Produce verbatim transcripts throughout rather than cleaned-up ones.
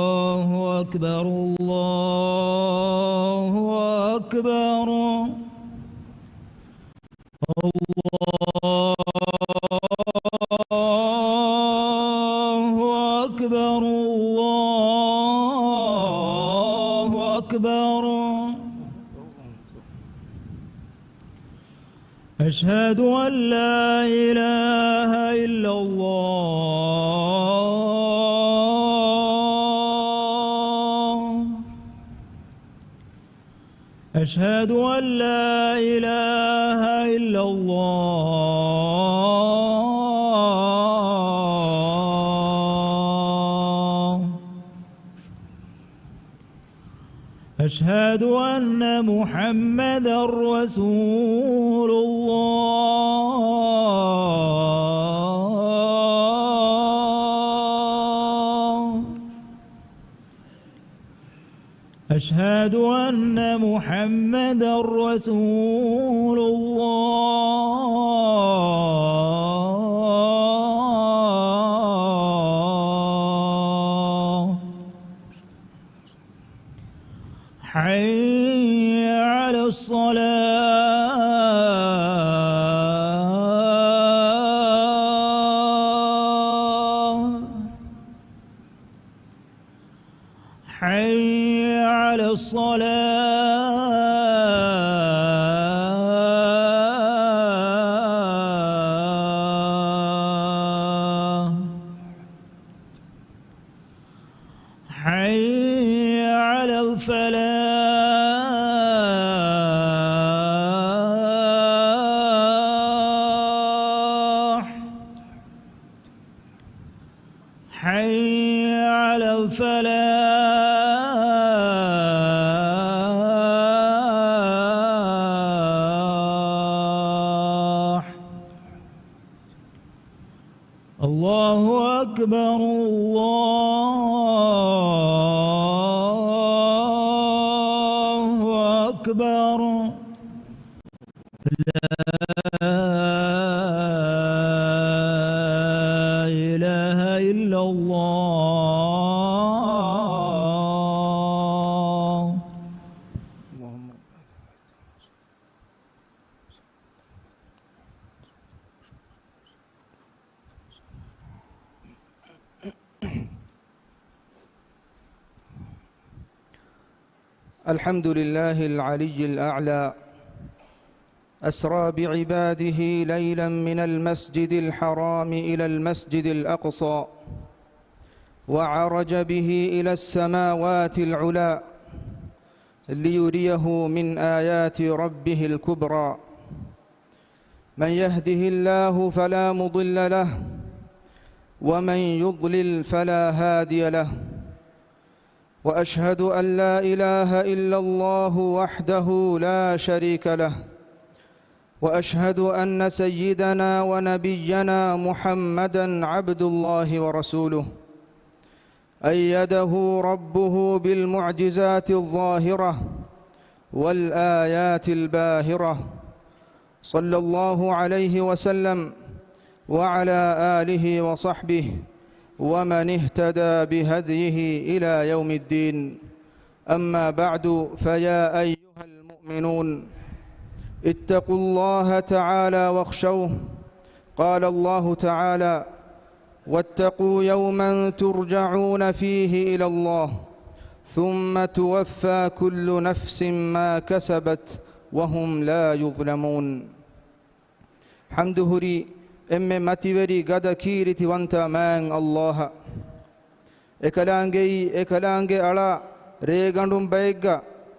الله أكبر، الله أكبر، الله أكبر، الله أكبر. أشهد أن لا إله إلا الله. أشهد أن لا إله إلا الله. أشهد أن محمدا رسول الله. أشهد أن محمدا رسول الله. حي على الصلاة. حي على الصلاة. حي على الفلاح. حي على الفلاح. الله أكبر، الله أكبر. لا إله إلا الله. الحمد لله العلي الأعلى، أسرى بعباده ليلا من المسجد الحرام إلى المسجد الأقصى، وعرج به إلى السماوات العلى، ليريه من آيات ربه الكبرى. من يهده الله فلا مضل له، ومن يضلل فلا هادي له. وأشهد أن لا إله إلا الله وحده لا شريك له، وأشهد أن سيدنا ونبينا محمدا عبد الله ورسوله، أيده ربه بالمعجزات الظاهرة والآيات الباهرة، صلى الله عليه وسلم وعلى آله وصحبه ومن اهتدى بهديه إلى يوم الدين. أما بعد، فيا أيها المؤمنون، اتقوا الله تعالى واخشوه. قال الله تعالى: واتقوا يوما ترجعون فيه إلى الله ثم توفى كل نفس ما كسبت وهم لا يظلمون. ޙަމްދު ހުރީ އެންމެ މަތިވެރި ގަދަ ކީރިތިވަންތަ މާތް ﷲ އަށް. އެކަލާނގެއީ އެކަލާނގެ އަޅާ ރޭގަނޑުން ބައެއްގަ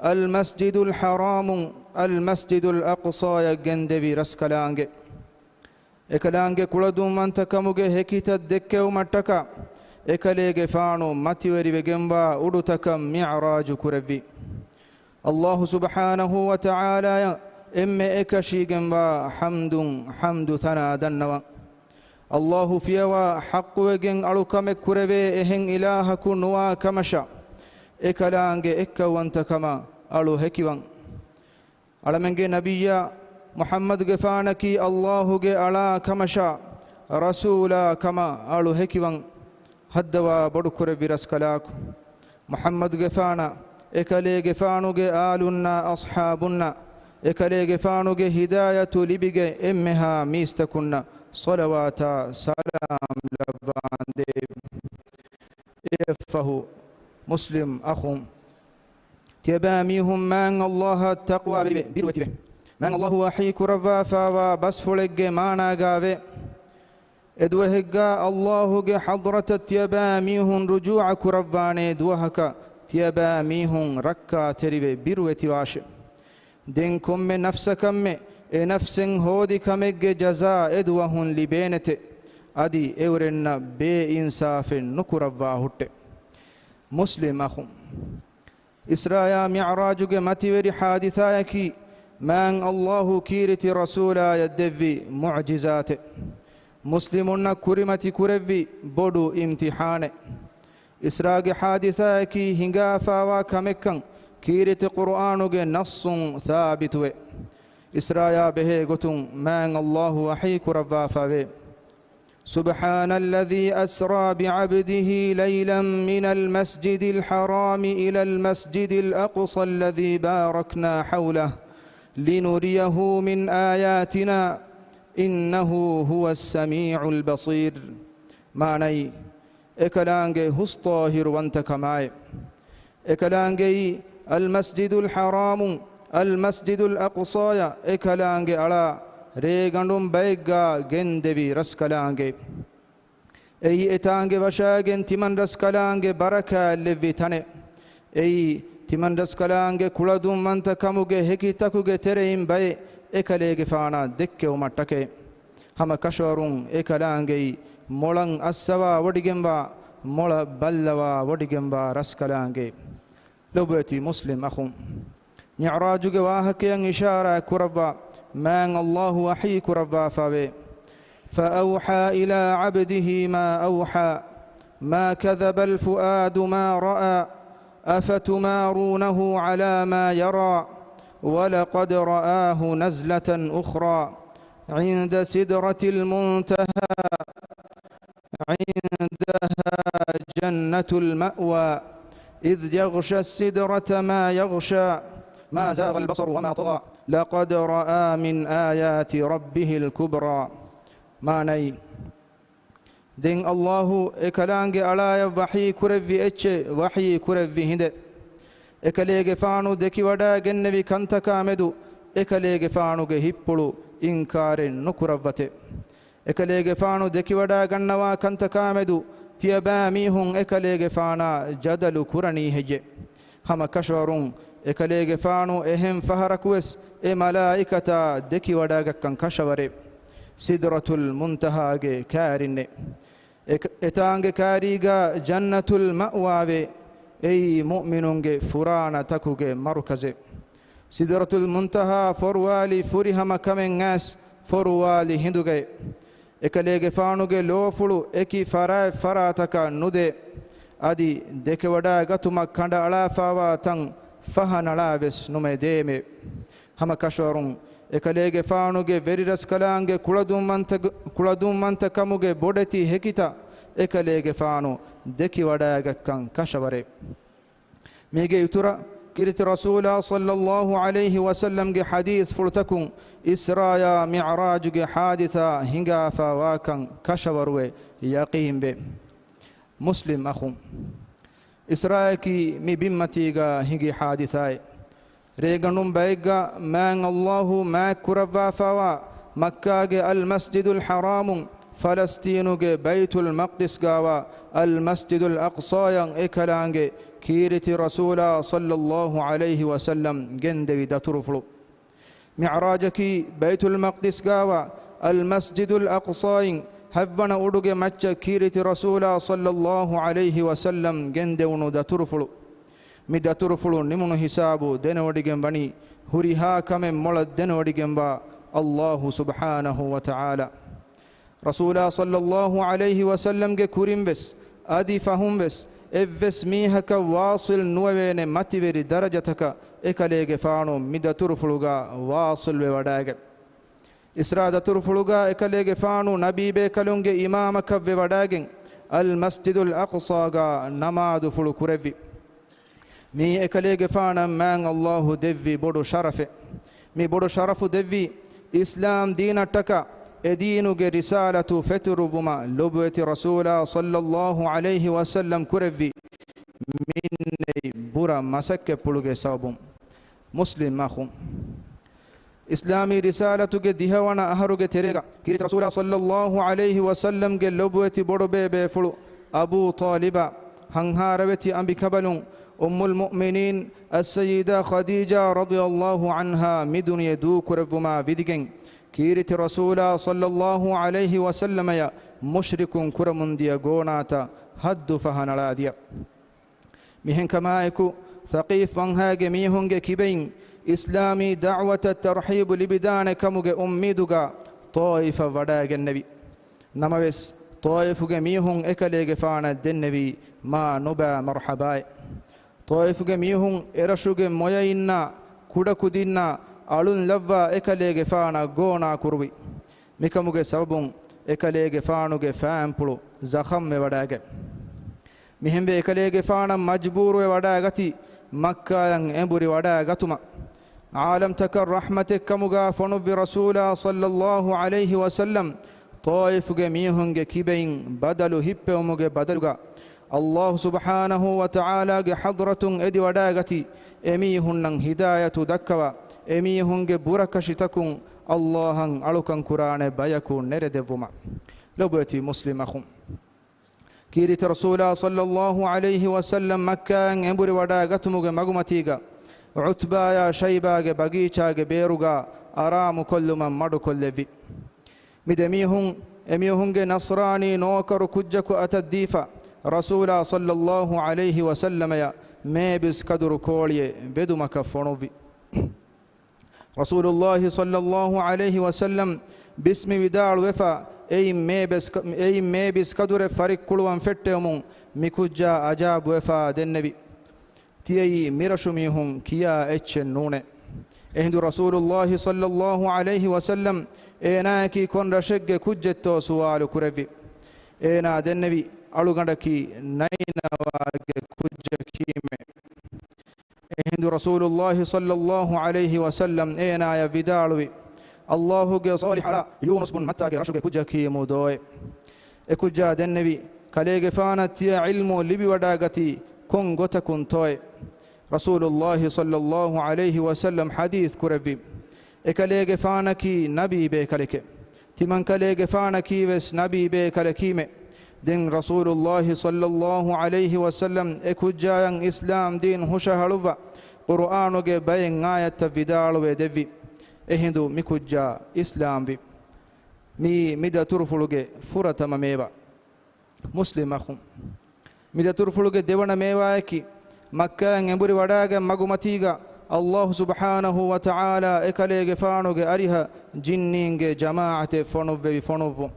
އަލްމަސްޖިދުލް ޙަރާމުން އަލްމަސްޖިދުލް އަޤްޞާޔަށް ގެންދެވި ރަސްކަލާނގެ. އެކަލާނގެ ކުޅަދުންވަންތަކަމުގެ ހެކިތައް ދެއްކެވުމަށްޓަކާ، އެކަލޭގެފާނު މަތިވެރިވެގެންވާ އުޑުތަކަށް މިޢުރާޖު ކުރެއްވި. ﷲ ސުބްޙާނަހޫ ވަތަޢާލާއަށް އެންމެ އެކަށީގެންވާ ޙަމްދުން ޙަމްދު ޘަނާ ދަންނަވަން. ﷲ ފިޔަވާ ޙައްޤުވެގެން އަޅުކަމެއް ކުރެވޭ އެހެން އިލާހަކު ނުވާ ކަމަށާ، އެކަލާނގެ އެއްކައުވަންތަކަމަށް އަޅު ހެކިވަން. އަޅަމެންގެ ނަބިއްޔާ މުޙައްމަދުގެފާނަކީ ﷲގެ އަޅާ ކަމަށާ، ރަސޫލާ ކަމަށް އަޅު ހެކިވަން ހައްދަވާ ބޮޑުކުރެއްވި ރަސްކަލާކު. މުޙައްމަދުގެފާނަށް، އެކަލޭގެފާނުގެ އާލުންނާ އަޞްޙާބުންނަށް، އެކަލޭގެފާނުގެ ހިދާޔަތު ލިބިގެން އެންމެހާ މީސްތަކުންނަށް ޞަލަވާތާ ސަލާމް ލައްވާނދޭ. އެއަށްފަހު މުސްލިމް އަޚުން، ތިޔަބައިމީހުން މާތް ﷲއަށް ތަޤްވާވެރިވެ ބިރުވެތިވެ. މާތް ﷲ ވަޙީ ކުރައްވާފާވާ ބަސްފުޅެއްގެ މާނާގައިވޭ، އެދުވަހެއްގާ ﷲގެ ޙަޟްރަތަށް ތިޔަބައިމީހުން ރުޖޫޢަ ކުރައްވާނޭ ދުވަހަކަށް، ތިޔަބައިމީހުން ރައްކާތެރިވެ ބިރުވެތިވާށެ. ދެން ކޮންމެ ނަފްސަކަށްމެ އެ ނަފްސެއް ހޯދި ކަމެއްގެ ޖަޒާ އެދުވަހުން ލިބޭނެތެ. އަދި އެއުރެންނަށް ބޭއިންސާފެއް ނުކުރައްވާ ހުއްޓެ. މުސްލިމް އަޚުން، އިސްރާއާ މިޢުރާޖުގެ މަތިވެރި ޙާދިސާއަކީ، މާތް ﷲ ކީރިތި ރަސޫލާޔަށް ދެއްވި މުޢުޖިޒާތެއް. މުސްލިމުންނަށް ކުރިމަތި ކުރެއްވި ބޮޑު އިމްތިޙާނެއް. އިސްރާގެ ޙާދިސާއަކީ ހިނގާފާވާ ކަމެއްކަން ކީރިތި ޤުރުއާނުގެ ނައްޞުން ސާބިތުވޭ. އިސްރާޔާ ބެހޭ ގޮތުން މާތް ﷲ ވަޙީ ކުރައްވާފަވޭ. سبحان الذي أسرى بعبده ليلا من المسجد الحرام إلى المسجد الأقصى الذي باركنا حوله لنريه من آياتنا إنه هو السميع البصير. މާނައީ، އެކަލާނގެ ހުސްޠާހިރުވަންތަކަމާއި، އެކަލާނގެއީ އަލްމަސްޖިދުލް ޙަރާމު، އަލްމަސްޖިދުލް އަޤްޞާޔަށް އެކަލާނގެ އަޅާ ރޭގަނޑުން ބައެއްގާ ގެންދެވި ރަސްކަލާނގެ. އެއީ އެތާނގެ ވަށާގެން ތިމަން ރަސްކަލާނގެ ބަރަކާތްލެއްވި ތަނެއް. އެއީ ތިމަން ރަސްކަލާނގެ ކުޅަދުންވަންތަ ކަމުގެ ހެކިތަކުގެ ތެރެއިން ބައެއް އެކަލޭގެފާނާ ދެއްކެވުމަށްޓަކައި. ހަމަ ކަށަވަރުން އެކަލާނގެއީ މޮޅަށް އައްސަވާ ވޮޑިގެންވާ، މޮޅަށް ބައްލަވާ ވޮޑިގެންވާ ރަސްކަލާނގެ. ލޮބުވެތި މުސްލިމް އަޚުން، މިޢުރާޖުގެ ވާހަކަޔަށް އިޝާރާތް ކުރައްވާ، މާތް ﷲ ވަޙީ ކުރައްވާފަވޭ. فأوحى إلى عبده ما أوحى ما كذب الفؤاد ما رأى أفتمارونه على ما يرى ولقد رآه نزلة أخرى عند سدرة المنتهى عندها جنة المأوى إذ يغشى السدرة ما يغشى ما زاغ البصر وما طغى لقد رأى من آيات ربه الكبرى. މާނައީ، ދެން ﷲ އެކަލާނގެ އަޅާޔަށް ވަޙީ ކުރެއްވި އެއްޗެއް ވަޙީ ކުރެއްވި ހިނދެއް. އެކަލޭގެފާނު ދެކިވަޑައިގެންނެވި ކަންތަކާމެދު އެކަލޭގެފާނުގެ ހިތްޕުޅު އިންކާރެއް ނުކުރައްވަތެ. އެކަލޭގެފާނު ދެކިވަޑައިގަންނަވާ ކަންތަކާމެދު ތިޔަބައިމީހުން އެކަލޭގެފާނާ ޖަދަލު ކުރަނީ ހެއްޔެ؟ ހަމަ ކަށަވަރުން އެކަލޭގެފާނު އެހެން ފަހަރަކުވެސް އެ މަލާއިކަތާ ދެކިވަޑައިގަތްކަން ކަށަވަރޭ. ސިދްރަތުލް މުންތަހާގެ ކައިރިންނޭ. އެ-، އެތާނގެ ކާރީގާ ޖަންނަތުލް މައުވާވޭ. އެއީ މުއުމިނުންގެ ފުރާނަތަކުގެ މަރުކަޒެއް. ސިދްރަތުލް މުންތަހާ ފޮރުވާލި ފުރިހަމަ ކަމެއް އައިސް ފޮރުވާލި ހިނދުގައި. އެކަލޭގެފާނުގެ ލޯފުޅު އެކި ފަރާތް ފަރާތަކަށް ނުދޭ. އަދި ދެކެވަޑައިގަތުމަށް ކަނޑައަޅާފާވާ ތަން ފަހަނަޅާވެސް ނުމެ ދޭމެ. ހަމަ ކަށަވަރުން އެކަލޭގެފާނުގެ ވެރިރަސްކަލާނގެ ކުޅަދުންވަންތަ-، ކުޅަދުންވަންތަކަމުގެ ބޮޑެތި ހެކިތައް އެކަލޭގެފާނު ދެކިވަޑައިގަތްކަން ކަށަވަރޭ. މީގެ އިތުރަށް ކީރިތި ރަސޫލާ ޞައްލައްލާހު ޢަލައިހި ވަސައްލަމްގެ ޙަދީޘްފުޅުތަކުން އިސްރާއާ މިޢުރާޖުގެ ޙާދިސާ ހިނގާފާވާކަން ކަށަވަރުވެ ޔަޤީންވޭ. މުސްލިމް އަޚުން، އިސްރާއަކީ މި ބިންމަތީގަ ހިނގި ޙާދިސާއެއް. ރޭގަނޑުން ބައެއްގަ މާތް ﷲ މާތް ކުރައްވާފާވާ މައްކާގެ އަލްމަސްޖިދުލް ޙަރާމުން ފަލަސްޠީނުގެ ބައިތުލް މަޤްދިސްގާވާ އަލްމަސްޖިދުލް އަޤްޞާޔަށް އެކަލާނގެ ކީރިތި ރަސޫލާ ޞައްލައްލާހު ޢަލައިހި ވަސައްލަމް ގެންދެވި ދަތުރުފުޅު. މިޢުރާޖަކީ ބައިތުލް މަޤްދިސްގާވާ އަލްމަސްޖިދުލް އަޤްޞާއިން ހަތްވަނަ އުޑުގެ މައްޗަށް ކީރިތި ރަސޫލާ ޞައްލައްލާހު ޢަލައިހި ވަސައްލަމް ގެންދެވުނު ދަތުރުފުޅު. މި ދަތުރުފުޅު ނިމުނު ހިސާބު ދެނެވޮޑިގެން ވަނީ ހުރިހާ ކަމެއް މޮޅަށް ދެނެވޮޑިގެންވާ ﷲ ސުބްޙާނަހު ވަތަޢާލާ. ރަސޫލާ ޞައްލައްލާހު ޢަލައިހި ވަސައްލަމްގެ ކުރިންވެސް އަދި ފަހުންވެސް އެއްވެސް މީހަކަށް ވާޞިލް ނުވެވޭނެ މަތިވެރި ދަރަޖަތަކަށް އެކަލޭގެފާނު މި ދަތުރުފުޅުގަ ވާޞިލްވެ ވަޑައިގަތް. އިސްރާ ދަތުރުފުޅުގަ އެކަލޭގެފާނު ނަބީބޭކަލުންގެ އިމާމަކަށް ވެވަޑައިގެން އަލްމަސްޖިދުލް އަޤްޞާގަ ނަމާދުފުޅު ކުރެއްވި. މީ އެކަލޭގެފާނަށް މާތް ﷲ ދެއްވި ބޮޑު ޝަރަފެއް. މި ބޮޑު ޝަރަފު ދެއްވީ އިސްލާމް ދީނަށްޓަކާ އެ ދީނުގެ ރިސާލަތު ފެތުރުއްވުމަށް ލޮބުވެތި ރަސޫލާ ޞައްލައްލާހު ޢަލައިހި ވަސައްލަމް ކުރެއްވި މިންނެތް ބުރަ މަސައްކަތްޕުޅުގެ ސަބަބުން. މުސްލިމް އަޚުން. އިސްލާމީ ރިސާލަތުގެ ދިހަވަނަ އަހަރުގެ ތެރޭގަ ކީރިތި ރަސޫލާ ޞައްލައްލާހު ޢަލައިހި ވަސައްލަމްގެ ލޮބުވެތި ބޮޑުބޭބޭފުޅު އަބޫ ޠާލިބާ ހަންހާރަވެތި އަނބިކަނބަލުން އުއްމުލް މުއުމިނީން އައްސައްޔިދާ ޚަދީޖާ ރަޟިޔައްލާހު ޢަންހާ މި ދުނިޔެ ދޫކުރެއްވުމާ ވިދިގެން، ކީރިތި ރަސޫލާ ޞައްލައްލާހު ޢަލައިހި ވަސައްލަމަޔަށް މުޝްރިކުން ކުރަމުންދިޔަ ގޯނާތައް ހައްދު ފަހަނަޅާދިޔަ. މިހެންކަމާއެކު، ޘަޤީފް ވަންހައިގެ މީހުންގެ ކިބައިން އިސްލާމީ ދަޢުވަތަށް ތަރްޙީބު ލިބިދާނެ ކަމުގެ އުއްމީދުގަ ޠާއިފަށް ވަޑައިގެންނެވި. ނަމަވެސް، ޠާއިފުގެ މީހުން އެކަލޭގެފާނަށް ދެންނެވީ މާ ނުބައި މަރްޙަބާއެއް. ޠާއިފުގެ މީހުން އެރަށުގެ މޮޔައިންނާ ކުޑަކުދިންނާ އަޅުން ލައްވާ އެކަލޭގެފާނަށް ގޯނާ ކުރުވި. މިކަމުގެ ސަބަބުން އެކަލޭގެފާނުގެ ފާންޕުޅު ޒަޚަމްވެ ވަޑައިގެން. މިހެންވެ އެކަލޭގެފާނަށް މަޖްބޫރުވެ ވަޑައިގަތީ މައްކާޔަށް އެނބުރި ވަޑައިގަތުމަށް. ޢާލަމްތަކަށް ރަޙްމަތެއްކަމުގަ ފޮނުއްވި ރަސޫލާ ޞައްލައްލާހު ޢަލައިހި ވަސައްލަމް ޠާއިފުގެ މީހުންގެ ކިބައިން ބަދަލު ހިއްޕެވުމުގެ ބަދަލުގަ، ﷲ ސުބްޙާނަހޫ ވަތަޢާލާގެ ޙަޟްރަތުން އެދިވަޑައިގަތީ، އެމީހުންނަށް ހިދާޔަތު ދައްކަވާ، އެމީހުންގެ ބުރަކަށިތަކުން ﷲ އަށް އަޅުކަން ކުރާނެ ބަޔަކު ނެރެދެއްވުމަށް. ލޮބުވެތި މުސްލިމް އަޚުން. ކީރިތި ރަސޫލާ ޞައްލައްލާހު ޢަލައިހި ވަސައްލަމް މައްކާއަށް އެނބުރި ވަޑައިގަތުމުގެ މަގުމަތީގަ، ޢުތްބާޔާ ޝައިބާގެ ބަގީޗާގެ ބޭރުގަ އަރާމުކޮށްލުމަށް މަޑުކޮށްލެއްވި. މި ދެމީހުން، އެމީހުންގެ ނަޞްރާނީ ނޯކަރު ކުއްޖަކު އަތަށްދީފަ، ރަސޫލާ ޞައްލައްލާހު ޢަލައިހި ވަސައްލަމަޔަށް މޭބިސް ކަދުރު ކޯޅިއެއް ވެދުމަކަށް ފޮނުއްވި. ރަސޫލުﷲ ޞައްލައްލާހު ޢަލައިހި ވަސައްލަމް ބިސްމި ވިދާޅުވެފަ، އެއިން މޭބިސް ކަ-، އެއިން މޭބިސް ކަދުރެއް ފަރިއްކުޅުވަން ފެއްޓެވުމުން މި ކުއްޖާ އަޖާބުވެފަ ދެންނެވި. ތިޔައީ މިރަށު މީހުން ކިޔާ އެއްޗެއް ނޫނޭ. އެހިނދު ރަސޫލުﷲ ޞައްލައްލާހު ޢަލައިހި ވަސައްލަމް އޭނާއަކީ ކޮން ރަށެއްގެ ކުއްޖެއްތޯ ސުވާލު ކުރެއްވި. އޭނާ ދެންނެވި، އަޅުގަނޑަކީ ނައިނަވާގެ ކުއްޖަކީމެ. އެހިނދު ރަސޫލުﷲ ޞައްލައްލާހު ޢަލައިހި ވަސައްލަމް އޭނާޔަށް ވިދާޅުވި، ﷲގެ ޞާލިޙާ ޔޫނުސް ބުން މައްތާގެ ރަށުގެ ކުއްޖަކީމު ދޯއޭ. އެ ކުއްޖާ ދެންނެވި، ކަލޭގެފާނަށް ތިޔަ ޢިލްމު ލިބިވަޑައިގަތީ ކޮން ގޮތަކުންތޯއޭ؟ ރަސޫލުﷲ ޞައްލައްލާހު ޢަލައިހި ވަސައްލަމް ޙަދީޘް ކުރެއްވި، އެކަލޭގެފާނަކީ ނަބީ ބޭކަލެކޭ. ތިމަންކަލޭގެފާނަކީވެސް ނަބީ ބޭކަލަކީމެ. ދެން ރަސޫލުﷲ ޞައްލައްލާހު ޢަލައިހި ވަސައްލަމް އެ ކުއްޖާޔަށް އިސްލާމް ދީން ހުށަހަޅުއްވާ، ޤުރުއާނުގެ ބައެއް އާޔަތްތައް ވިދާޅުވެ ދެއްވި. އެހިނދު މި ކުއްޖާ އިސްލާމްވި. މީ މި ދަތުރުފުޅުގެ ފުރަތަމަ މޭވާ. މުސްލިމް އަޚުން. މި ދަތުރުފުޅުގެ ދެވަނަ މޭވާއަކީ، މައްކާއަށް އެނބުރި ވަޑައިގެން މަގުމަތީގަ، ﷲ ސުބްޙާނަހޫ ވަތަޢާލާ އެކަލޭގެފާނުގެ އަރިހަށް ޖިންނީންގެ ޖަމާޢަތެއް ފޮނުއްވެވި ފޮނުއްވުން.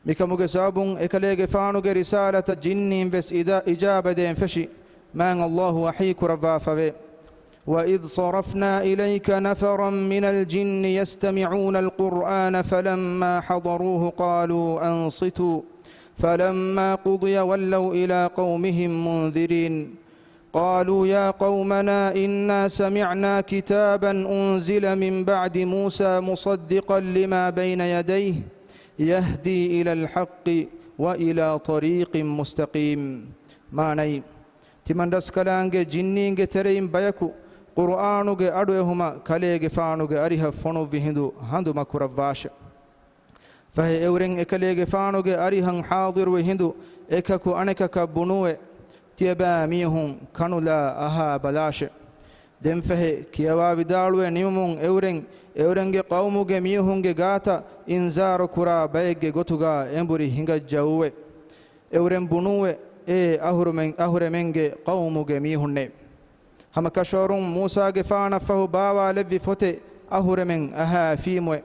މިކަމުގެ ސަބަބުން އެކަލޭގެފާނުގެ ރިސާލަތަށް ޖިންނީން ވެސް އިދާ-، އިޖާބަދޭން ފެށި، މާތް ﷲ ވަޙީ ކުރައްވާފަވޭ. وَإِذْ صَرَفْنَا إِلَيْكَ نَفَرًا مِنَ الْجِنِّ يَسْتَمِعُونَ الْقُرْآنَ فَلَمَّا حَضَرُوهُ قَالُوا أَنصِتُوا فَلَمَّا قُضِيَ وَلَّوْا إِلَىٰ قَوْمِهِمْ مُنذِرِينَ. قَالُوا يَا قَوْمَنَا إِنَّا سَمِعْنَا كِتَابًا أُنزِلَ مِن بَعْدِ مُوسَىٰ مُصَدِّقًا لِمَا بَيْنَ يَدَيْهِ يَهْدِي إِلَى الْحَقِّ وَإِلَىٰ طَرِيقٍ مُّسْتَقِيمٍ. މާނައީ، ތިމަންރަސްކަލާނގެ ޖިންނީންގެ ތެރެއިން ބަޔަކު ޤުރުއާނުގެ އަޑުއެހުމަށް ކަލޭގެފާނުގެ އަރިހަށް ފޮނުއްވި ހިނދު ހަނދުމަކުރައްވާށެ. ފަހެ އެއުރެން އެކަލޭގެފާނުގެ އަރިހަށް ޙާޟިރުވި ހިނދު އެކަކު އަނެކަކަށް ބުނޫއެ، ތިޔަބައިމީހުން ކަނުލާ އަހާ ބަލާށެ. ދެންފަހެ ކިޔަވާ ވިދާޅުވެ ނިމުމުން އެއުރެން، އެއުރެންގެ ޤައުމުގެ މީހުންގެ ގާތަށް އިންޒާރު ކުރާ ބައެއްގެ ގޮތުގަ އެނބުރި ހިނގައްޖައޫއެ. އެއުރެން ބުނޫއެ، އޭ އަހުރުމެން، އަހުރެމެންގެ ޤައުމުގެ މީހުންނޭ. ހަމަ ކަށަވަރުން މޫސާގެފާނަށްފަހު ބާވާލެއްވި ފޮތެއް އަހުރެމެން އަހާފީމުއެ.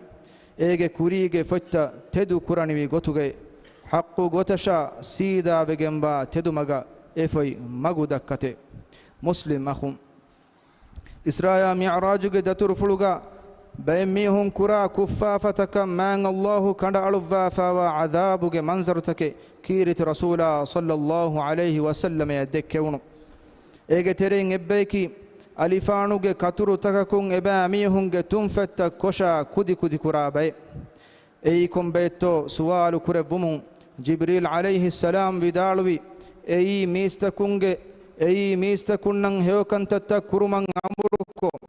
އޭގެ ކުރީގެ ފޮތްތައް ތެދު ކުރަނިވި ގޮތުގައި، ޙައްޤު ގޮތަށާ ސީދާވެގެންވާ ތެދުމަގަށް އެ ފޮތް މަގު ދައްކަތެ. މުސްލިމް އަޚުން. އިސްރާއާ މިޢުރާޖުގެ ދަތުރުފުޅުގަ ބައެއް މީހުން ކުރާ ކުށްފާފަތަކަށް މާތް ﷲ ކަނޑައަޅުއްވާފައިވާ ޢަޛާބުގެ މަންޒަރުތަކެއް ކީރިތި ރަސޫލާ ޞައްލައްލާހު ޢަލައިހި ވަސައްލަމައަށް ދެއްކެވުނު. އޭގެ ތެރެއިން އެއްބަޔަކީ އަލިފާނުގެ ކަތުރުތަކަކުން އެބައިމީހުންގެ ތުންފަތްތައް ކޮށާ ކުދިކުދި ކުރާ ބައެއް. އެއީ ކޮންބައެއްތޯ ސުވާލު ކުރެއްވުމުން ޖިބްރީލް ޢަލައިހިއްސަލާމް ވިދާޅުވީ، އެއީ މީސްތަކުންގެ، އެއީ މީސްތަކުންނަށް ހެޔޮކަންތައްތައް ކުރުމަށް އަމުރުކޮށް،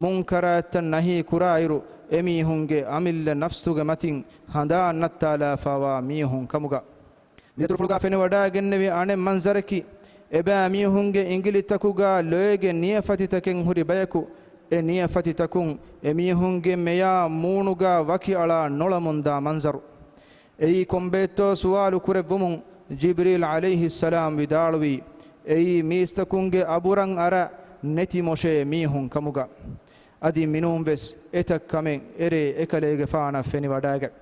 މުންކަރާތްތައް ނަހީ ކުރާއިރު، އެމީހުންގެ އަމިއްލަ ނަފްސުގެ މަތިން ހަނދާން ނައްތާލާފައިވާ މީހުން ކަމުގަ. މި ދަތުރުފުޅުގާ ފެނިވަޑައިގެންނެވި އަނެއް މަންޒަރަކީ، އެބައިމީހުންގެ އިނގިލިތަކުގާ ލޮއެގެ ނިޔަފަތިތަކެއް ހުރި ބަޔަކު، އެ ނިޔަފަތިތަކުން އެމީހުންގެ މެޔާ މޫނުގާ ވަކިއަޅާ ނޮޅަމުންދާ މަންޒަރު. އެއީ ކޮންބައެއްތޯ ސުވާލު ކުރެއްވުމުން ޖިބްރީލް ޢަލައިހިއްސަލާމް ވިދާޅުވީ، އެއީ މީސްތަކުންގެ އަބުރަށް އަރާ ނެތި މޮށޭ މީހުން ކަމުގަ. އަދި މިނޫންވެސް އެތައް ކަމެއް އެރޭ އެކަލޭގެފާނަށް ފެނިވަޑައިގަތް.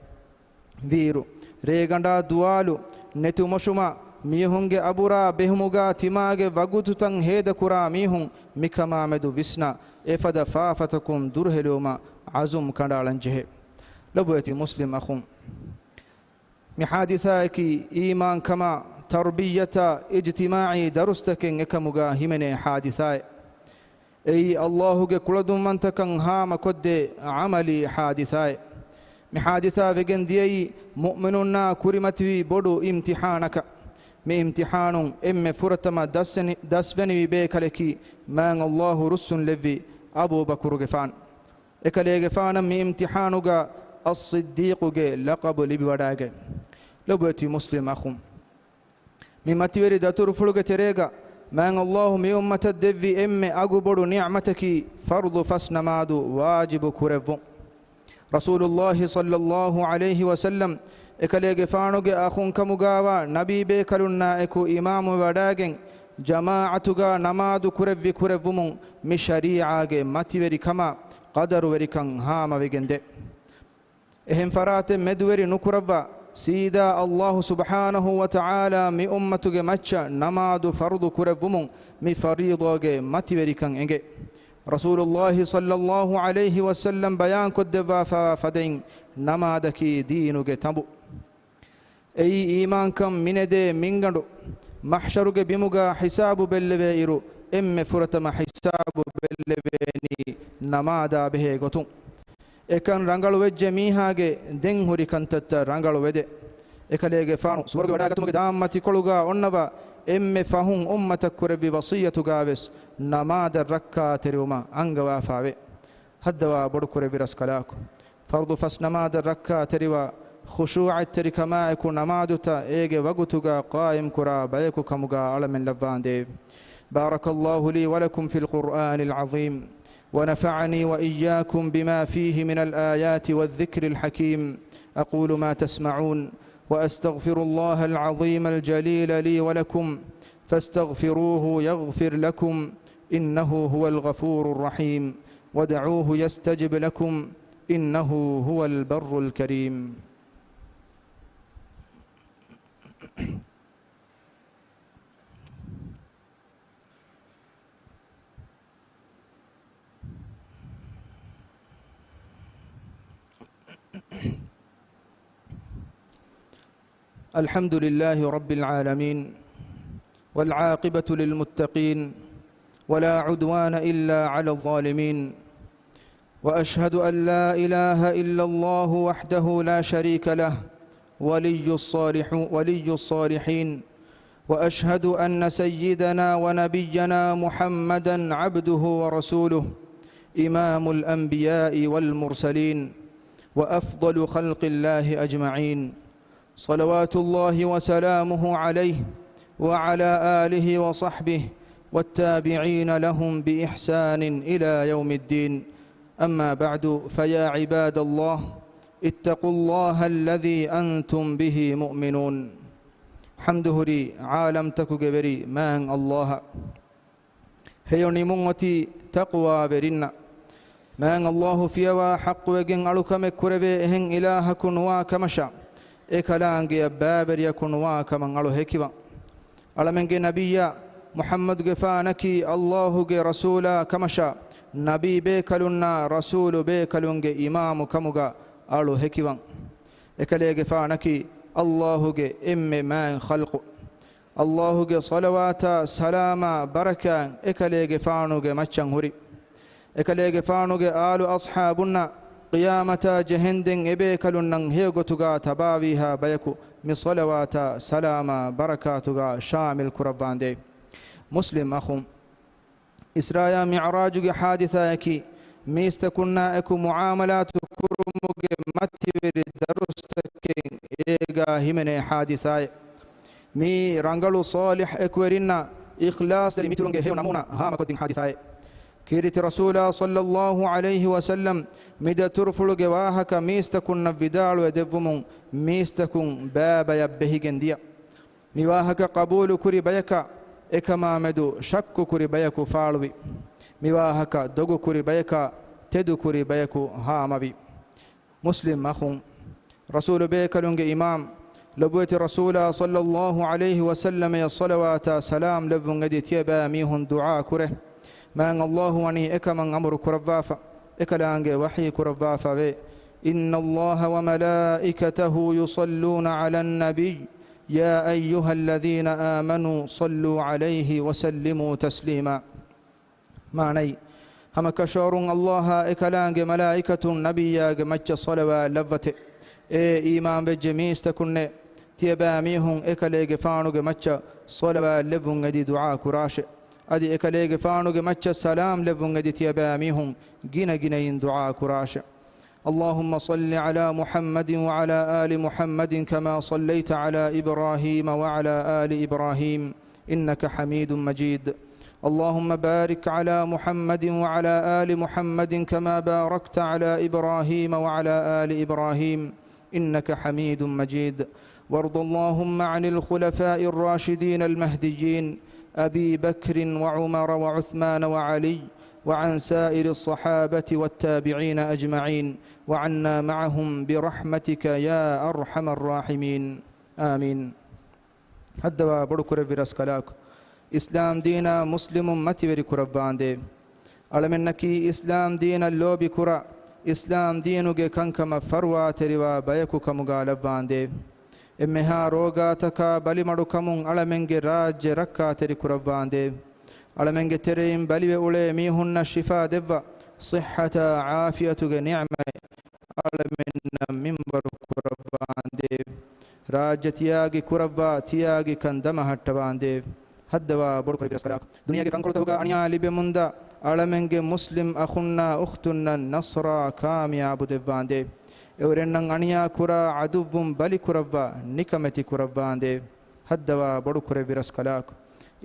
ވީއިރު، ރޭގަނޑާ ދުވާލު، ނެތު މޮށުމާ، މީހުންގެ އަބުރާ ބެހުމުގާ ތިމާގެ ވަގުތުތައް ހޭދަކުރާ މީހުން މިކަމާމެދު ވިސްނާ، އެފަދަ ފާފަތަކުން ދުރުހެލިވުމަށް ޢަޒުމް ކަނޑައަޅަން ޖެހޭ. ލޮބުވެތި މުސްލިމް އަޚުން، މި ޙާދިސާއަކީ އީމާންކަމާ، ތަރުބިއްޔަތާ، އިޖްތިމާޢީ ދަރުސްތަކެއް އެކަމުގާ ހިމެނޭ ޙާދިސާއެއް. އެއީ ﷲ ގެ ކުޅަދުންވަންތަކަން ހާމަކޮށްދޭ ޢަމަލީ ޙާދިސާއެއް. މި ޙާދިސާ ވެގެން ދިޔައީ މުއުމިނުންނާ ކުރިމަތިވި ބޮޑު އިމްތިޙާނަކަށް. މި އިމްތިޙާނުން އެންމެ ފުރަތަމަ ދަސްވެނި، ދަސްވެނިވި ބޭކަލަކީ މާތް ﷲ ރުއްސުންލެއްވި އަބޫބަކުރުގެފާނު. އެކަލޭގެފާނަށް މި އިމްތިޙާނުގަ އައްޞިއްދީޤުގެ ލަޤަބު ލިބިވަޑައިގަތް. ލޮބުވެތި މުސްލިމް އަޚުން، މި މަތިވެރި ދަތުރުފުޅުގެ ތެރޭގަ މާތް ﷲ މި އުއްމަތަށް ދެއްވި އެންމެ އަގުބޮޑު ނިޢުމަތަކީ ފަރުޟު ފަސް ނަމާދު ވާޖިބު ކުރެއްވުން. ރަސޫލުﷲ ޞައްލައްލާހު ޢަލައިހި ވަސައްލަމް އެކަލޭގެފާނުގެ އަޚުންކަމުގާވާ ނަބީބޭކަލުންނާއެކު އިމާމުވެވަޑައިގެން، ޖަމާޢަތުގާ ނަމާދު ކުރެއްވި ކުރެއްވުމުން މި ޝަރީޢާގެ މަތިވެރިކަމާ ޤަދަރުވެރިކަން ހާމަވެގެންދޭ. އެހެން ފަރާތެއް މެދުވެރި ނުކުރައްވާ، ސީދާ ﷲ ސުބްޙާނަހޫ ވަތަޢާލާ މި އުއްމަތުގެ މައްޗަށް ނަމާދު ފަރުޟު ކުރެއްވުމުން މި ފަރީޟާގެ މަތިވެރިކަން އެނގޭ. ރަސޫލުﷲ ޞައްލައްލާހު ޢަލައިހި ވަސައްލަމް ބަޔާންކޮށްދެއްވާފައިވާ ފަދައިން، ނަމާދަކީ ދީނުގެ ތަނބު. އެއީ އީމާންކަން މިނެދޭ މިންގަނޑު. މަޙްޝަރުގެ ބިމުގާ ޙިސާބު ބެއްލެވޭއިރު، އެންމެ ފުރަތަމަ ޙިސާބު ބެއްލެވޭނީ ނަމާދާ ބެހޭ ގޮތުން. އެކަން ރަނގަޅުވެއްޖެ މީހާގެ ދެން ހުރި ކަންތައްތައް ރަނގަޅުވެދޭ. އެކަލޭގެފާނު ސުވަރުގެ ވަޑައިގަތުމުގެ ދާންމަ ތިކޮޅުގާ އޮންނަވާ، އެންމެ ފަހުން އުއްމަތަށް ކުރެއްވި ވަޞިއްޔަތުގާވެސް ނަމާދަށް ރައްކާތެރިވުމަށް އަންގަވާފައެވެ. ހައްދަވާ ބޮޑުކުރެއްވި ރަސްކަލާކޮ، ފަރުޟު ފަސް ނަމާދަށް ރައްކާތެރިވާ، ޚުޝޫޢަތްތެރިކަމާއެކު ނަމާދުތައް އޭގެ ވަގުތުގާ ޤާއިމްކުރާ ބަޔަކު ކަމުގާ އަޅަމެން ލައްވާނދޭވެ. بارك الله لي ولكم في القرآن العظيم، ونفعني وإياكم بما فيه من الآيات والذكر الحكيم. أقول ما تسمعون، وأستغفر الله العظيم الجليل لي ولكم، فاستغفروه يغفر لكم، إنه هو الغفور الرحيم، وادعوه يستجب لكم، إنه هو البر الكريم. الحمد لله رب العالمين، والعاقبة للمتقين، ولا عدوان إلا على الظالمين، وأشهد أن لا إله إلا الله وحده لا شريك له، ولي الصالح-، ولي الصالحين، وأشهد أن سيدنا ونبينا محمدا عبده ورسوله، إمام الأنبياء والمرسلين، وأفضل خلق الله أجمعين، صلوات الله وسلامه عليه وعلى آله وصحبه والتابعين لهم بإحسان إلى يوم الدين. أما بعد، فيا عباد الله، اتقوا الله الذي أنتم به مؤمنون. ޙަމްދު ހުރީ ޢާލަމްތަކުގެ ވެރި މާތް ﷲ އަށް. ހެޔޮ ނިމުން އޮތީ ތަޤްވާވެރިންނަށް. މާތް ﷲ ފިޔަވާ ޙައްޤުވެގެން އަޅުކަމެއް ކުރެވޭ އެހެން އިލާހަކު ނުވާ ކަމަށާ، އެކަލާނގެއަށް ބައިވެރިޔަކު ނުވާ ކަމަށް އަޅު ހެކިވާން. އަޅަމެންގެ ނަބިއްޔާ މުޙައްމަދުގެފާނަކީ ﷲ ގެ ރަސޫލާ ކަމަށާ، ނަބީ ބޭކަލުންނާ ރަސޫލު ބޭކަލުންގެ އިމާމު ކަމުގަ އަޅު ހެކިވަން. އެކަލޭގެފާނަކީ އައްލާހުގެ އެންމެ މާތް ޚަލްޤު. އައްލާހުގެ ޞަލަވާތާ ސަލާމާ ބަރަކާތް އެކަލޭގެފާނުގެ މައްޗަށް ހުރި. އެކަލޭގެފާނުގެ އާލު އަޞްޙާބުންނަށް ޤިޔާމަތާ ޖެހެންދެން އެބޭކަލުންނަށް ހެޔޮގޮތުގާ ތަބާވީހާ ބަޔަކު މި ޞަލަވާތާ ސަލާމާ ބަރަކާތުގާ ޝާމިލް ކުރައްވާނދޭ. މުސްލިމް އަޚުން، އިސްރާއާ މިޢުރާޖުގެ ޙާދިސާއަކީ، މީސްތަކުންނާ އެކު މުޢާމަލާތު ކުރުމުގެ މަތިވެރި ދަރުސްތަކެއް އޭގާ ހިމެނޭ ޙާދިސާއެއް. މިއީ ރަނގަޅު ޞާލިޙް އެކުވެރިންނާ އިޚްލާޞްތެރި މިތުރުންގެ ހެޔޮ ނަމޫނާ ހާމަކޮށްދިން ޙާދިސާއެއް. ކީރިތި ރަސޫލާ ޞައްލައްލާހު ޢަލައިހި ވަސައްލަމް މި ދަތުރުފުޅުގެ ވާހަކަ މީސްތަކުންނަށް ވިދާޅުވެ ދެއްވުމުން މީސްތަކުން ބައިބަޔަށް ބެހިގެން ދިޔަ. މިވާހަކަ ޤަބޫލު ކުރި ބަޔަކާ އެކަމާ މެދު ޝައްކު ކުރި ބަޔަކު ފާޅުވި. މިވާހަކަ ދޮގު ކުރި ބަޔަކާ ތެދު ކުރި ބަޔަކު ހާމަވި. މުސްލިމް އަޚުން، ރަސޫލު ބޭކަލުންގެ އިމާމް، ލޮބުވެތި ރަސޫލާ ޞައްލައްލާހު ޢަލައިހި ވަސައްލަމަޔަށް ޞަލަވާތާ ސަލާމް ލެއްވުން އެދި ތިޔަބައިމީހުން ދުޢާ ކުރޭ. މާތް އައްލާހު ވަނީ އެކަމަށް އަމުރު ކުރައްވާފަ، އެކަލާނގެ ވަޙީ ކުރައްވާފަ ވޭ. إن الله وملائكته يصلون على النبي يا أيها الذين آمنوا صلوا عليه وسلموا تسليما. މާނައީ، ހަމަކަށަވަރުން އައްލާހާ އެކަލާނގެ މަލާއިކަތުން ނަބިއްޔާގެ މައްޗަށް ޞަލަވާތް ލައްވަތެ. އޭ އީމާންވެއްޖެ މީސްތަކުންނޭ، ތިޔަބައިމީހުން އެކަލޭގެފާނުގެ މައްޗަށް ޞަލަވާތް ލެއްވުން އެދި ދުޢާ ކުރާށެ. އަދި އެކަލޭގެފާނުގެ މައްޗަށް ސަލާމް ލެއްވުން އެދި ތިޔަބައިމީހުން ގިނަ ގިނައިން ދުޢާ ކުރާށެ. اللهم صل على محمد وعلى آل محمد كما صليت على إبراهيم وعلى آل إبراهيم إنك حميد مجيد. اللهم بارك على محمد وعلى آل محمد كما باركت على إبراهيم وعلى آل إبراهيم إنك حميد مجيد. وارض اللهم عن الخلفاء الراشدين المهديين أبي بكر وعمر وعثمان وعلي وعن سائر الصحابة والتابعين أجمعين وعنا معهم برحمتك يا أرحم الراحمين. آمين. ހައްދަވާ ބޮޑުކުރެއްވި ރަސްކަލާކޮ، އިސްލާމް ދީނާ މުސްލިމުން މަތިވެރި ކުރައްވާނދޭ. އަޅަމެންނަކީ އިސްލާމް ދީނަށް ލޯބިކުރާ، އިސްލާމް ދީނުގެ ކަންކަމަށް ފަރުވާތެރިވާ ބަޔަކު ކަމުގާ ލައްވާނދޭ. އެންމެހާ ރޯގާތަކާ ބަލިމަޑުކަމުން އަޅަމެންގެ ރާއްޖެ ރައްކާތެރި ކުރައްވާނދޭ. އަޅަމެންގެ ތެރެއިން ބަލިވެ އުޅޭ މީހުންނަށް ޝިފާ ދެއްވާ، ޞިއްޙަތާ ޢާފިޔަތުގެ ނިޢުމަތް އަޅަމެންނަށް މިންވަރު ކުރައްވާނދޭ. ރާއްޖެ ތިޔާގި ކުރައްވާ، ތިޔާގިކަން ދަމަހައްޓަވާނދޭ. ހައްދަވާ ބޮޑުކުރެއްވި ރަސްކަލާކޮ، ދުނިޔޭގެ ކަންކޮޅުތަކުގަ އަނިޔާ ލިބެމުންދާ އަޅަމެންގެ މުސްލިމް އަޚުންނާ އުޚްތުންނަށް ނަޞްރާ ކާމިޔާބު ދެއްވާނދޭ. އެއުރެންނަށް އަނިޔާ ކުރާ ޢަދުއްވުން ބަލި ކުރައްވާ، ނިކަމެތި ކުރައްވާނދޭ. ހައްދަވާ ބޮޑުކުރެއްވި ރަސްކަލާކޮ،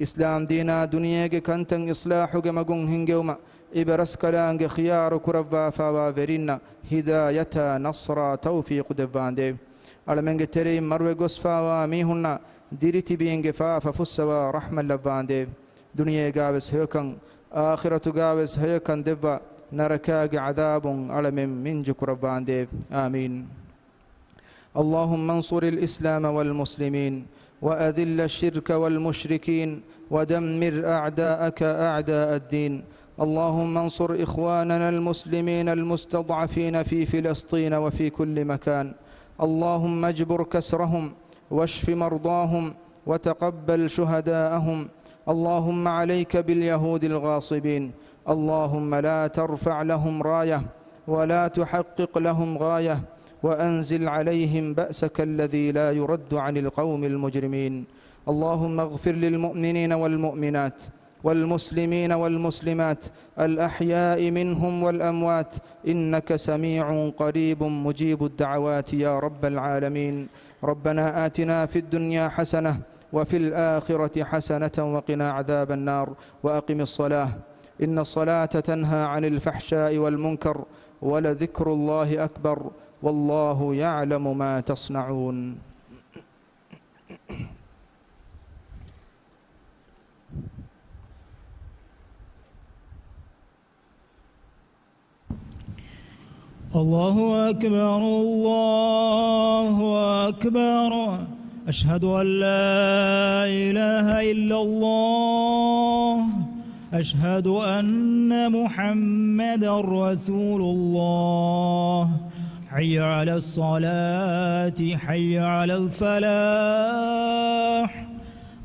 އިސްލާމް ދީނާ ދުނިޔޭގެ ކަންތައް އިޞްލާޙުގެ މަގުން ހިންގެވުމަށް އިބަރަސްކަލާނގެ ޚިޔާރު ކުރައްވާފާވާ ވެރިންނަށް ހިދާޔަތާ ނަޞްރާ ތައުފީޤު ދެއްވާނދޭ. އަޅަމެންގެ ތެރެއިން މަރުވެ ގޮސްފާވާ މީހުންނަށް ދިރިތިބީންގެ ފާފަ ފުއްސަވާ ރަޙްމަތް ލައްވާނދޭ. ދުނިޔޭގާވެސް ހެޔޮކަން، އާޚިރަތުގާވެސް ހެޔޮކަން ދެއްވާ، ނަރަކާގެ ޢަޛާބުން އަޅަމެން މިންޖު ކުރައްވާނދޭ. އާމީން. اللهم انصر الإسلام والمسلمين، وأذل الشرك والمشركين، ودمر أعداءك أعداء الدين. اللهم انصر إخواننا المسلمين المستضعفين في فلسطين وفي كل مكان. اللهم اجبر كسرهم، واشف مرضاهم، وتقبل شهداءهم. اللهم عليك باليهود الغاصبين. اللهم لا ترفع لهم راية، ولا تحقق لهم غاية، وأنزل عليهم بأسك الذي لا يرد عن القوم المجرمين. اللهم اغفر للمؤمنين والمؤمنات، والمسلمين والمسلمات، الأحياء منهم والأموات، إنك سميع قريب مجيب الدعوات يا رب العالمين. ربنا آتنا في الدنيا حسنة، وفي الآخرة حسنة، وقنا عذاب النار، وأقم الصلاة، إن الصلاة تنهى عن الفحشاء والمنكر، ولذكر الله أكبر، والله يعلم ما تصنعون. الله أكبر، الله أكبر. أشهد أن لا إله إلا الله. أشهد أن محمدا رسول الله. حي على الصلاة، حي على الفلاح.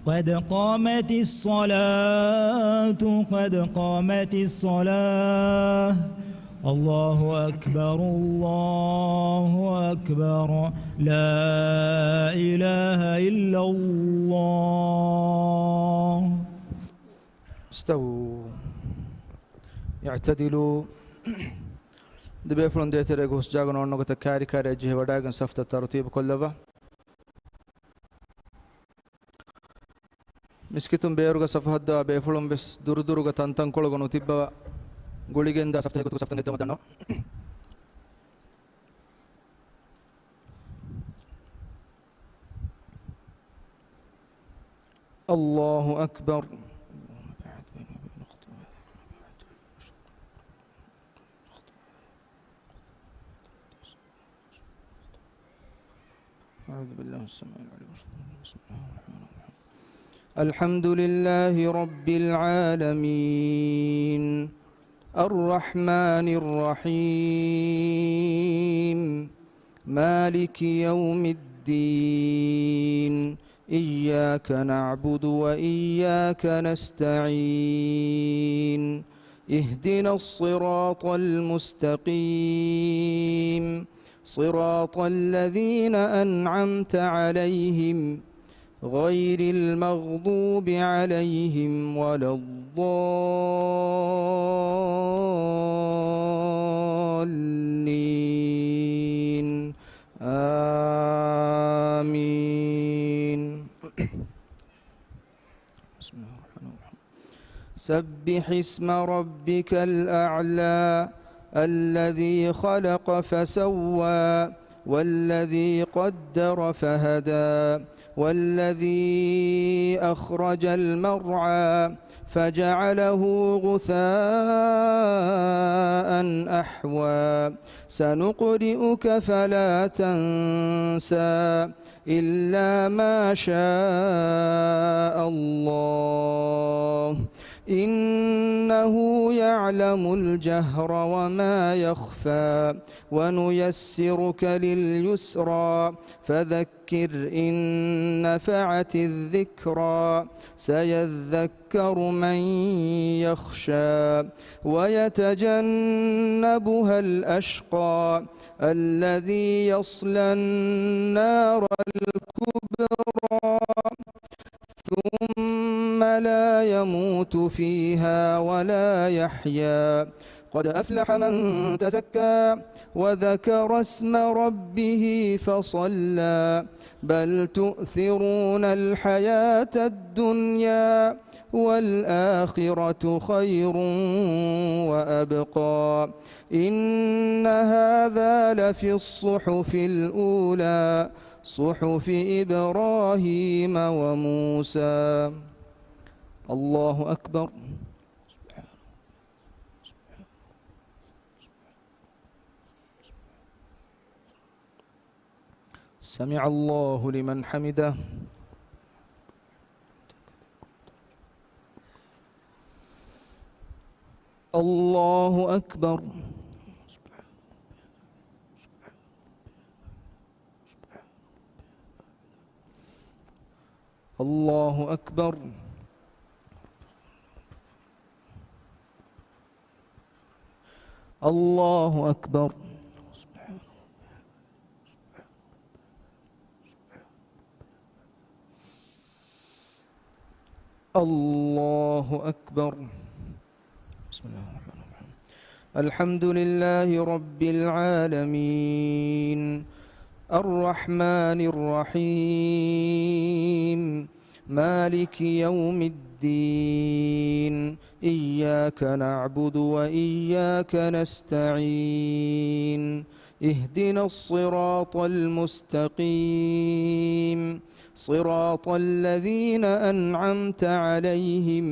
قد قامت الصلاة، قد قامت الصلاة. الله أكبر، الله أكبر. لا إله إلا الله. استووا. اعتدلوا. ދެބޭފުޅުން ދޭތެރޭގަ ހުސް ޖާގަ ނޯންނަ ގޮތަށް ކާރި ކާރިއަށް ޖެހިވަޑައިގެން ސަފުތައް ތަރުތީބު ކޮށްލައްވާ. މިސްކިތުން ބޭރުގަ ސަފު ހައްދަވާ ބޭފުޅުން ވެސް ދުރުދުރުގަ ތަންތަންކޮޅުގަ ނުތިއްބަވާ، ގުޅިގެންދާ ސަފުތައް އެގޮތުގަ ސަފުތައް ނެއްދަވަމަށް ދަންނަވަން. الله أكبر. أعوذ بالله السميع العليم. بسم الله الرحمن الرحيم. الحمد لله رب العالمين. الرحمن الرحيم. مالك يوم الدين. إياك نعبد وإياك نستعين. اهدنا الصراط المستقيم. صراط الذين أنعمت عليهم غير المغضوب عليهم ولا الضالين. آمين. بسم الله الرحمن الرحيم. سبح اسم ربك الأعلى. الذي خلق فسوى والذي قدر فهدى والذي أخرج المرعى فجعله غثاء أحوى. سنقرئك فلا تنسى إلا ما شاء الله إنه يعلم الجهر وما يخفى ونيسرك لليسرى فذكر إن نفعت الذكرى سيذكر من يخشى ويتجنبها الأشقى الذي يصلى النار الكبرى ثم لا يموت فيها ولا يحيا. قد أفلح من تزكى وذكر اسم ربه فصلى. بل تؤثرون الحياة الدنيا والآخرة خير وأبقى. إن هذا لفي الصحف الأولى صحف إبراهيم وموسى. الله أكبر. سمع الله لمن حمده. الله أكبر. الله أكبر. الله أكبر. الله أكبر. بسم الله الرحمن الرحيم. الحمد لله رب العالمين. الرحمن الرحيم. مالك يوم الدين. إياك نعبد وإياك نستعين. اهدنا الصراط المستقيم. صراط الذين أنعمت عليهم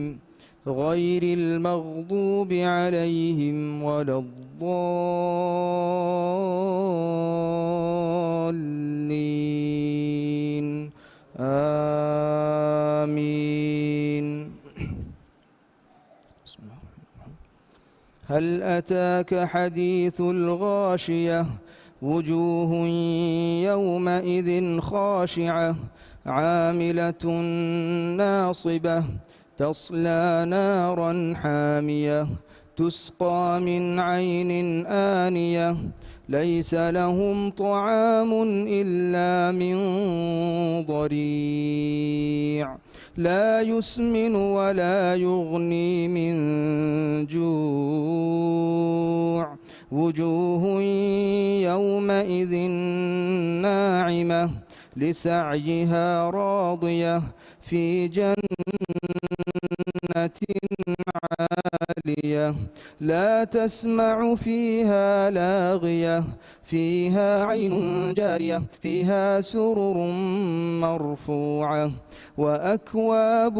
غير المغضوب عليهم ولا الضالين. آمين. هل أتاك حديث الغاشية. وجوه يومئذ خاشعة. عاملة ناصبة. تصلى نارا حامية. تسقى من عين آنية. ليس لهم طعام إلا من ضريع. لا يسمن ولا يغني من جوع. وجوه يومئذ ناعمة. لسعيها راضية. في جنة عالية. لا تسمع فيها لاغية. فيها عين جارية. فيها سرر مرفوعة. وأكواب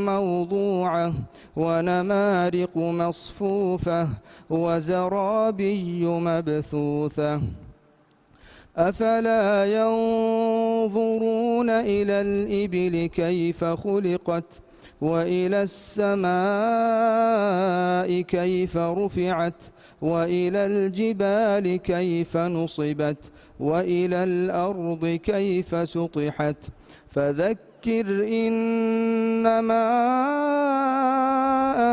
موضوعة. ونمارق مصفوفة. وزرابي مبثوثة. أفلا ينظرون إلى الإبل كيف خلقت وإلى السماء كيف رفعت وإلى الجبال كيف نصبت وإلى الأرض كيف سطحت. فذكر إنما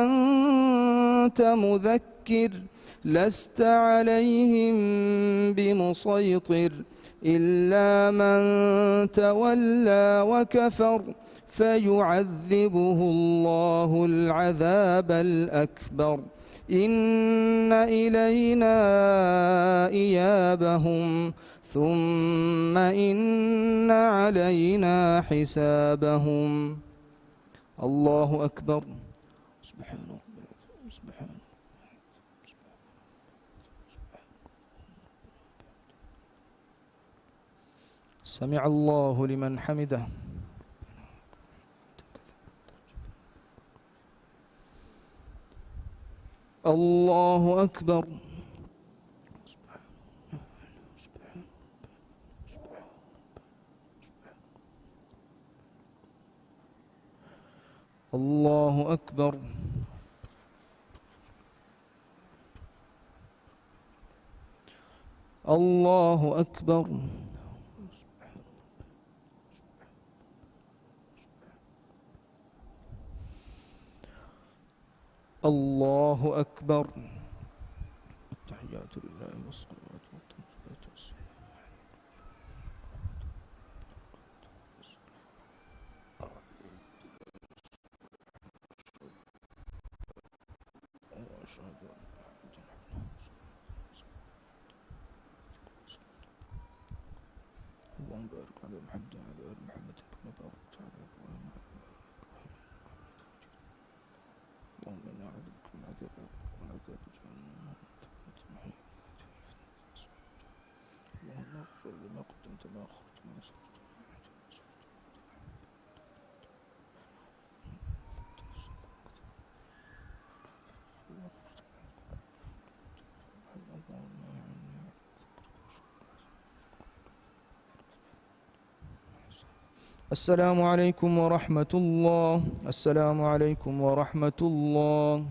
أنت مذكر. لست عليهم بمسيطر إلا من تولى وكفر فيعذبه الله العذاب الأكبر إن إلينا إيابهم ثم إن علينا حسابهم. الله أكبر. سبحان ربي العظيم. سبحان سمع الله لمن حمده. الله أكبر. الله أكبر. الله أكبر. الله أكبر. التحيات لله والصلوات والطيبات والسلام عليكم. وأشهد أن لا إله إلا الله. اللهم بارك على محمد وعلى آل محمد كما باركت على إبراهيم وعلى آل إبراهيم إنك حميد مجيد. اللهم إنا نعوذ بك من عذاب القبر ومن عذاب جهنم ومن فتنة المحيا والممات ومن فتنة المسيح الدجال. اللهم اغفر لنا ما قدمت وما أخرت وما أسررت وما أعلنت وما أسررت وما أنت أعلم بها. السلام عليكم ورحمة الله. السلام عليكم ورحمة الله.